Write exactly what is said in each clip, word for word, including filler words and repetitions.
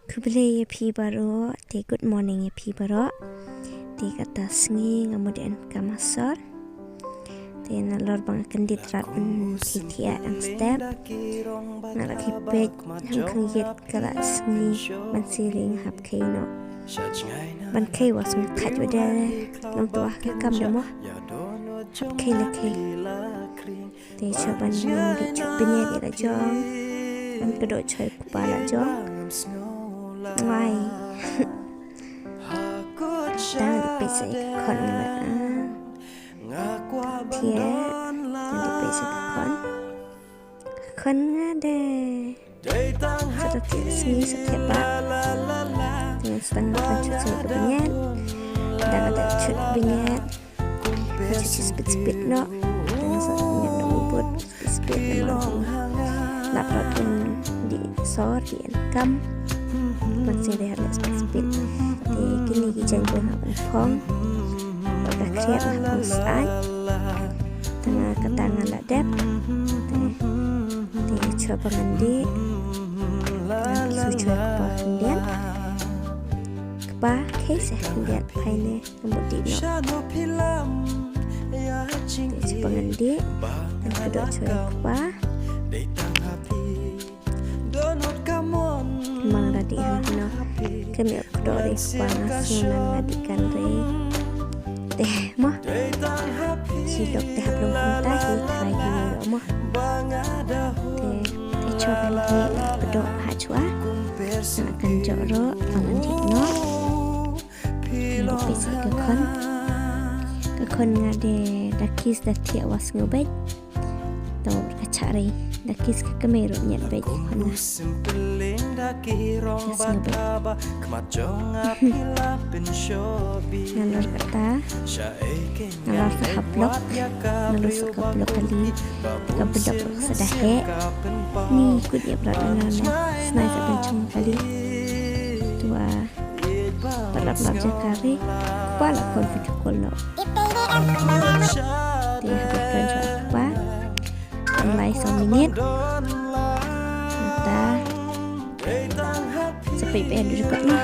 Khublei ïa phi baroh, te good morning ïa phi baroh. Te kata sngi nga mut dei ban kam ha sor. Te nalor ba nga kyndit rat ban thiah thiah dang step, nga la khie peit ha khyndiat ka la sngi ban sirih, nga hap khie noh. Ban khie wa sngi thait wa de long, to wa ka kam de mo. Hap khie la khie. Te shuwa ban ïa dih chut bniat ïa la jong, ban kdew choi kpa la jong. Wai. Tang dih peit sa ïa ka khon nga. Thiah, tang dih peit sa ïa ka khon. Ka khon nga de. Sa da thiah sngi sa thiah ba. Te ngan sdang ban chut sa ïa ka bniat. Dang da chut bniat. Nga shu shu spit spit noh. Nga sa nyam da u bud spit spit namar lap lap un dih sor dih kam. Ban sdang dei ha la spit spit. Te kine ki jaiñbun hap ban phong. Bad ka khriat hap ban sait. Tang kata nga la dep. Te, te shuwa ba ngan dih, ngan shu choi kpa khyndiat. Kpa khie sa khyndiat phai ne. Nga mut dih noh. Te shuwa ba ngan dih, ngan kdew choi kpa. Mang ra dih hangno. Kem ïa kdew dih kpa, nga sngew nan nga dih kan re. Te mo. Shi dok te hap long kumta, ki trai ki ïoh mo. Te, te shuwa ban dih, kdew ha shuwa. Nga kan jok ruh, ngan dih noh. Ngan dih peit sa ka khon. Ka khon nga de da kiss da thiah wa sngew beit. To ka chah rei da kiss ka kmie ruh ñiat beit ka khon nga. Wa sngew beit. Nalor kata. Nalor sa ha block. Nalor sa ka block kali. Ka block sa da heh. Ni kut ïa bra nalor na. Snai sa ban chung kali. Tuwa. Ba lap lap jaka re. Kpa la khon video call noh. Te hap ban khon jaka kpa. Tang lai saw minit. Nangta sa peit peit haduh jaka noh.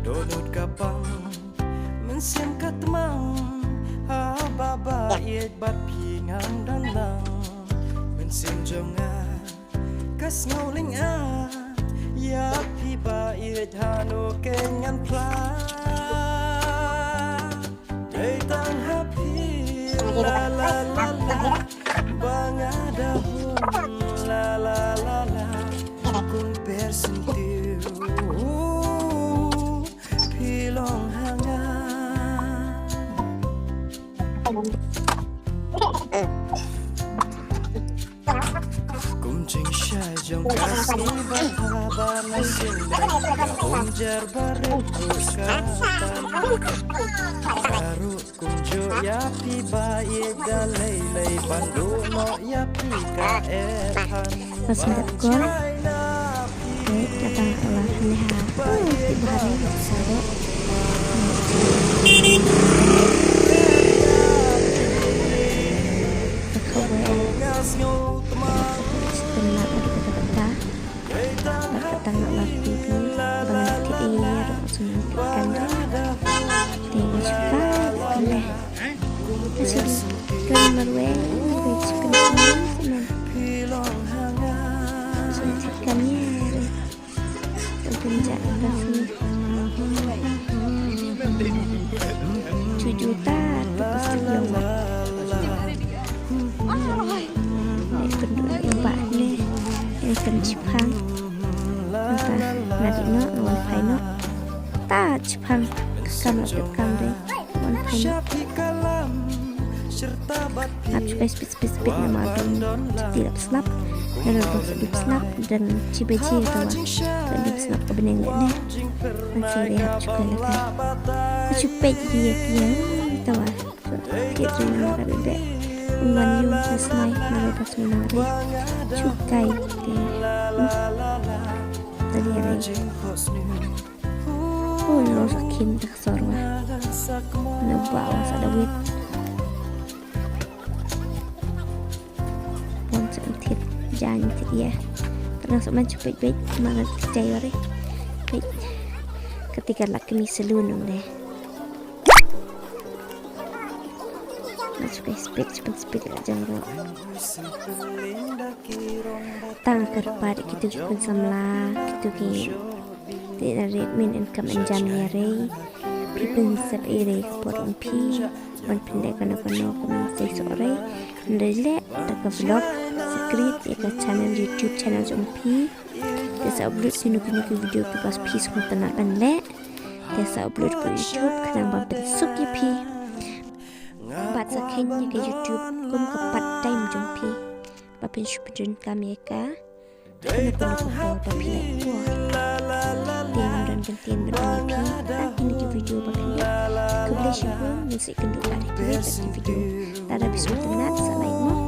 Dohnud ka pang, mynsiem ka tmang, haba ba ïeit bad phi ngan don lang. Mynsiem jong nga ka sngew lyngngoh ïa phi ba ïeit, hano keiñ ngan phla. Dei tang ha phi la la la la, ba nga da hun la la la la. Kum per sentiew phi long ha nga. Kum jingshai jong ka sngi ba ha ba na sien ba ka um jar ba rit ka ta. Baru kum ju ïa phi ba ïeit da lei lei ban duh noh ïa phi ka er han. Pas mendap kol. Baik, datang ke Allah Taala. Oh, tiba hari yang selalu. Kau boleh. Sebenarnya ada kata-kata. Kata-kata nak lagi. Bang, kita ini ada kesulitan. Tengok cepat. Boleh. Kan marwei, marwei chicken kan. Chicken ye. Kan ja kan. Tujuh ta, tu pasti dia buat. Ni penduk yang bak ni. Yang kan chipang. Entah, nadi no, wan pai no. Ta chipang. Kam lap kam deh. Wan pai no. Ap chukai spit spit spit namar dong. Chuti lap slap. Nalor ba ka dum sngap dang chi baje tawa. Ka dum sngap ka bneng leh ne. Ngan shu re hap shu kai la kai. Shu peit ïa ki ïa tawa. Ki ri na ka bebe. Wan yu na smai na ka smai na re. Shu kai te. Tadi re. Oh, nalor sa khim tak sorwa. Na ba wa sa Dawit. Pon sa thit jan thit ïa. Tang sa man shu peit peit ma ngan thit jai wari. Peit. Ketika lak kemi selun nong deh. Ngan shu kai speed, shu pyn speed la jang ro. Tang kyrpad kitu ki pynsamla, kitu ki Te na rit min yn kam yn jam ïa re. Phi pynsep ei re ka por jong phi. Ban pynleh kano kano kano sei soh re. Hynrei leh da ka vlog secret ïa ka channel, YouTube channel jong phi. Te sa upload kino kino ki video kiba phi sngewtynnat ban leh. Te sa upload ka YouTube khnang ban pynsuk ïa phi. Bad sa kheiñ ïa ka YouTube kum ka part time jong phi. Ba phin shu pyndonkam ïa ka. Kane ka por ba phi leh por. Te ngam don kyntien ban ong ïa phi. Tang kine ki video ba phi leh. Khublei shibun, ngin sa ïakynduh bad ïa phi ha ki video. Lada phi sngewtynnat sa like mo.